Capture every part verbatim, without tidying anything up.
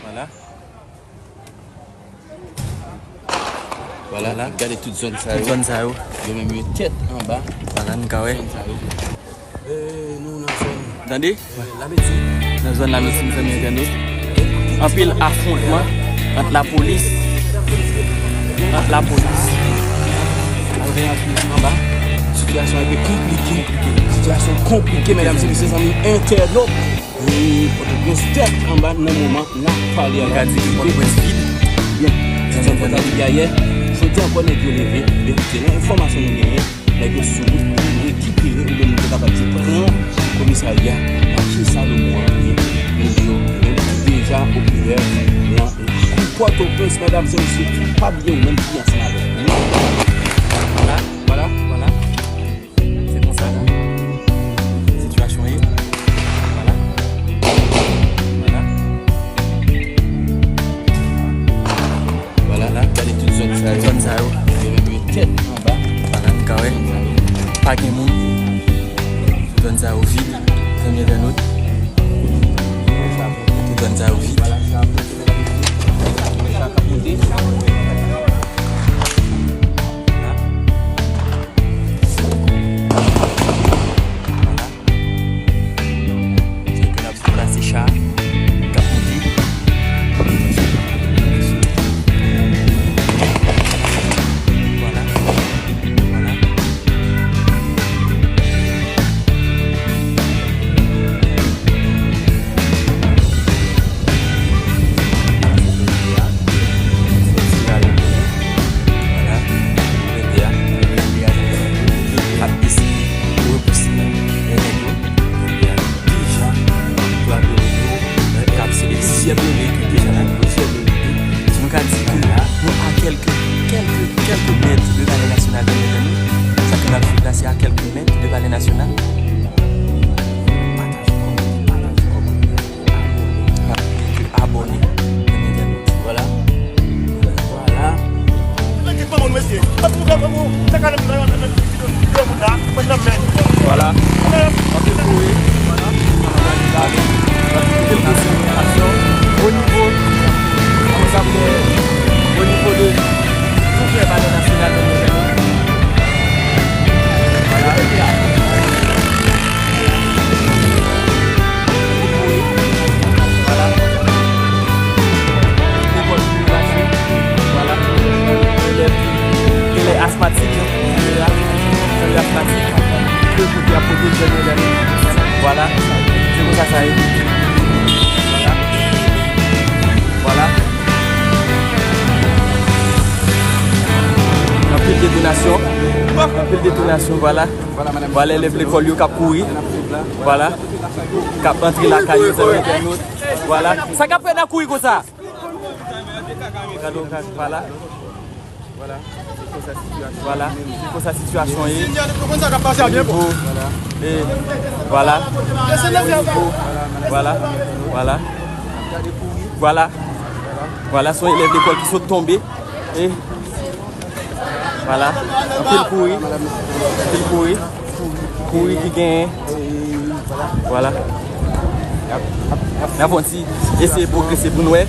Vwala. Vwala, vwala. Gade tout zòn sa yo. Tout zòn sa yo. Yo menm yo tèt anba. Vwala, nou ka wè. Zòn sa yo. Eh, nou nan zòn, tande? Eh, Lameti. Nan zòn Lameti, mezanmi entènot. Anpil afwontman ant lapolis. Ant lapolis. Anba. Sitiyasyon an konplike. Sitiyasyon konplike, medam e mesye, zanmi entènot. E Pòtoprens tèt anba nan moman n ap pale a la. Ka di ke Pòtoprens vid. Byen, se yon pòt a li ayè. Jodi ankò nèg yo leve, men koute nan enfòmasyon nou genyen, nèg yo sou wout pou rekipere, oubyen nou te kapab di pran komisarya Matye Salomon an, men nèg yo menm ki deja popilè nan lakou Pòtoprens, medam e mesye, pa bliye ou menm ki ansanm avèk nou. Vwala, vwala, vwala. Se konsa sitiyasyon ye. Vwala. Vwala. Vwala. Gade tout zòn sa yo. Tout zòn sa yo. Yo menm yo tèt anba. Vwala, nou ka wè. Pa gen moun. Tout zòn sa yo vid. Zanmi entènot. Tout zòn sa yo vid. Vwala. Vwala. Sa ke n ap swiv la, se cha k ap monte. Vwala. Vwala. Vwala, blende a, blende a, ap eseye repouse nèg yo. Blende a deja, twa blende yo, k ap, se plizyè blende ki deja la, plizyè blende. Nou ka di ke la, nou a kèlke, kèlke, kèlke mèt de Palè Nasyonal, byen antandi. Sa ke n ap swiv la, se a kèlke mèt de Palè Nasyonal. Pataje, kòmante, pataje, kòmante. N ap di ke abòne, byen antandi. Vwala. Vwala. Rete kòman nou mesye. An tou ka, kòman, sa ka nan, nan, nan, nan videyo moun la, mwen nan men. Vwala. Anpil kouri. Vwala. Anpil kouri. O nivo, kòman sa pou, o nivo de tou prè Palè Nasyonal, byen antandi. Vwala. Vwala. Lekòl ki rache. Vwala. Elèv ki genlè asmatik, jan nou ye la. Jan yo asmatik. Ke kote ap pote jèn yo la. Vwala. Se konsa sa ye. Vwala. Vwala. Anpil detonasyon. Anpil detonasyon, vwala. Vwala, elèv lekòl yo k ap kouri. Vwala. K ap antre lakay yo, zanmi entènot. Vwala. Sa k ap fèt n ap kouri konsa? Gade yon kay, vwala. Vwala. Vwala. Se konsa sitiyasyon ye. Vwala. E, vwala. Vwala. Vwala. Vwala. Vwala, se yon elèv lekòl ki sot tonbe. E, vwala. Anpil kouri. Anpil kouri. Kouri ki genyen. Vwala. N ap fè yon ti eseye pwogrese pou n wè.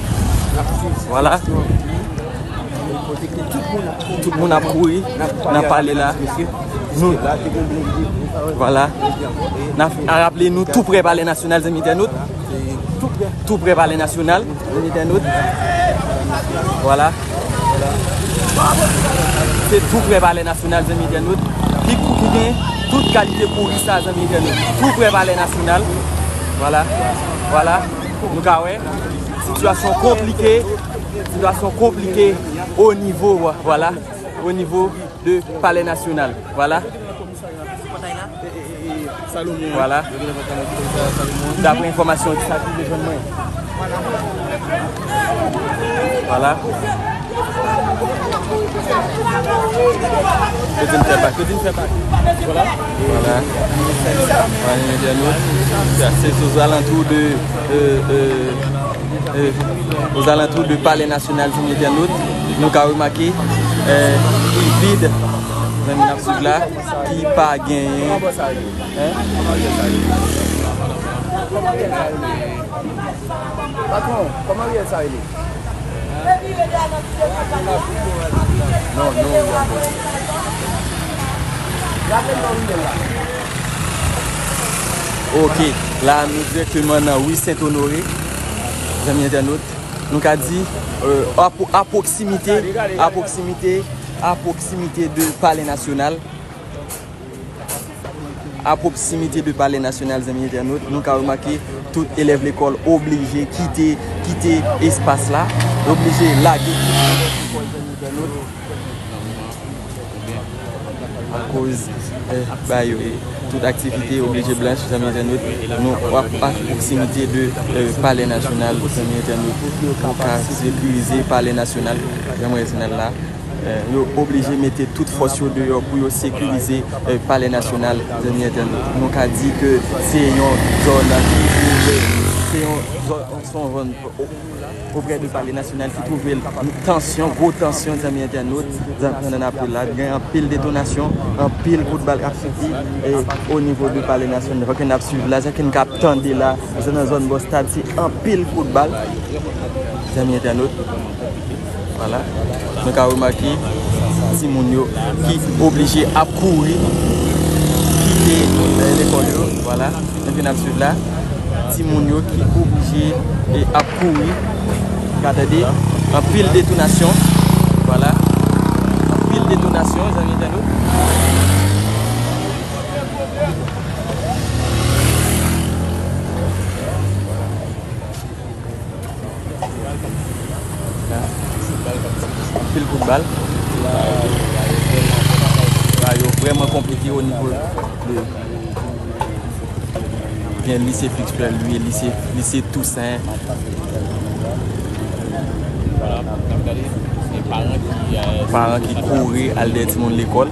Vwala. Tout moun ap kouri. N ap pale la. Nou, vwala. N ap raple nou tou prè Palè Nasyonal, zanmi entènot. Tou prè Palè Nasyonal, zanmi entènot. Vwala. Se tou prè Palè Nasyonal, zanmi entènot. Ki kou-, ki gen tout kalite kouri sa, zanmi entènot. Tou prè Palè Nasyonal. Vwala. Vwala. Nou ka wè. Sitiyasyon konplike. Sitiyasyon konplike o nivo, vwala. O nivo de Palè Nasyonal. Vwala. Vwala. Daprè enfòmasyon ki sa ki rive jwenn mwen. Vwala. Yo di n fè bak, yo di n fè bak. Vwala. Vwala. Vwala, entènot. Se ozalantou de, euh, euh, euh, ozalantou de Palè Nasyonal, zanmi entènot. Nou ka remake, euh, ki vid, zanmi n ap swiv la, ki pa genyen. Hein? Kòman riyèl sa rele? Patwon, kòman riyèl sa rele? Non, non, riyèl. Gade non riyèl la. Ok, la nou direkteman nan ri Sent Onore, zanmi entènot. Nou ka di, euh, a pwoksimite, a pwoksimite, a pwoksimite de Palè Nasyonal. A pwoksimite de Palè Nasyonal, zanmi entènot, nou ka remake tout elèv lekòl oblije kite, kite espas la, oblije lage kit elèv lekòl, zanmi entènot. Akoz, eh, ba yo, eh, tout aktivite oblije blanch, zanmi entènot. Nou a, a pwoksimite de, eh, Palè Nasyonal, zanmi entènot. Nou ka sekirize Palè Nasyonal, zanmi entènot la. Eh, yo oblije mete tout fòs yo deyò pou yo sekirize, eh, Palè Nasyonal, zanmi entènot. Nou ka di ke se yon zòn ki, se yon zòn, se yon zòn oprè de Palè Nasyonal ki twouve l tansyon, gwo tansyon, zanmi entènot, pandan n ap la, gen anpil detonasyon, anpil kout bal k ap soti, e o nivo de Palè Nasyonal, jan ke n ap swiv la, jan ke n ap tande la, se nan zòn bò stad, se anpil kout bal, zanmi entènot. Vwala. Nou ka remake timoun yo ki oblije ap kouri kite, eh, lekòl yo. Vwala. Jan ke n ap swiv la, timoun yo ki oblije, eh, ap kouri. Ka tande, anpil detonasyon. Vwala. Anpil detonasyon, zanmi entènot. Anpil kout bal. Ba yo vrèman konplike o nivo de, gen lise Fritz Pierre Louis, lise, lise Toussaint. Paran ki kouri al dèyè timoun lekòl.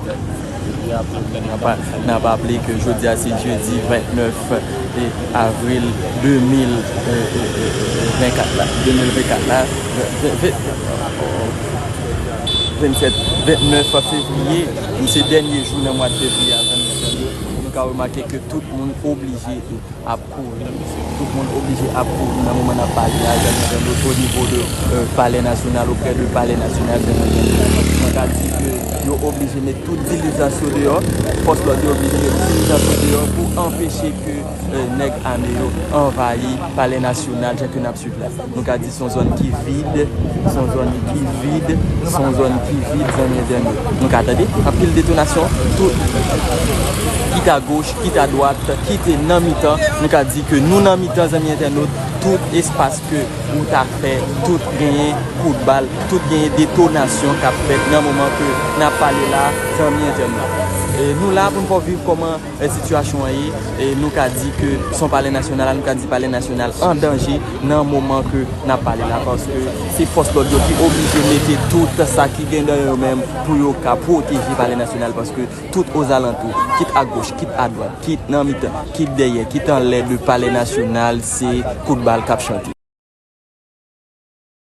N ap, n ap raple ke jodi a se jedi vennèf avril de mil vennkat la, de mil vennkat la, ven-, ven-, vennsèt, vennèf fevriye, se dènye jou nan mwa fevriye a, zanmi entènot. Nou ka remake ke tout moun oblije ap kouri. Tout moun oblije ap kouri nan moman n ap pale a, zanmi entènot, o nivo de, euh, Palè Nasyonal, oprè de Palè Nasyonal, zanmi entènot. Mwen ka di ke yo oblije met tout dilizans yo deyò, fòs lòd yo oblije met dilizans yo deyò pou anpeche ke, euh, nèg ame yo anvayi Palè Nasyonal, jan ke n ap swiv la. Nou ka di se yon zòn ki vid, se yon zòn ki vid, se yon zòn ki vid, zanmi entènot. Nou ka tande anpil detonasyon, tout, kit a goch, kit a dwat, kit nan mitan. Nou ka di ke nou nan mitan, zanmi entènot, tout espas ke ou ta fè, tout genyen kout bal, tout genyen detonasyon k ap fèt nan moman ke n ap pale la, zanmi entènot. E nou la pou n fè w viv kòman e, sitiyasyon an ye, e, nou ka di ke se yon Palè Nasyonal la, nou ka di Palè Nasyonal an danje nan moman ke n ap pale la, paske se fòs lòd yo ki oblije mete tout sa ki gen nan yo menm pou yo ka pwoteje Palè Nasyonal, paske tout ozalantou, kit a goch, kit a dwat, kit nan mitan, kit dèyè, kit anlè de Palè Nasyonal, se kout bal k ap chante.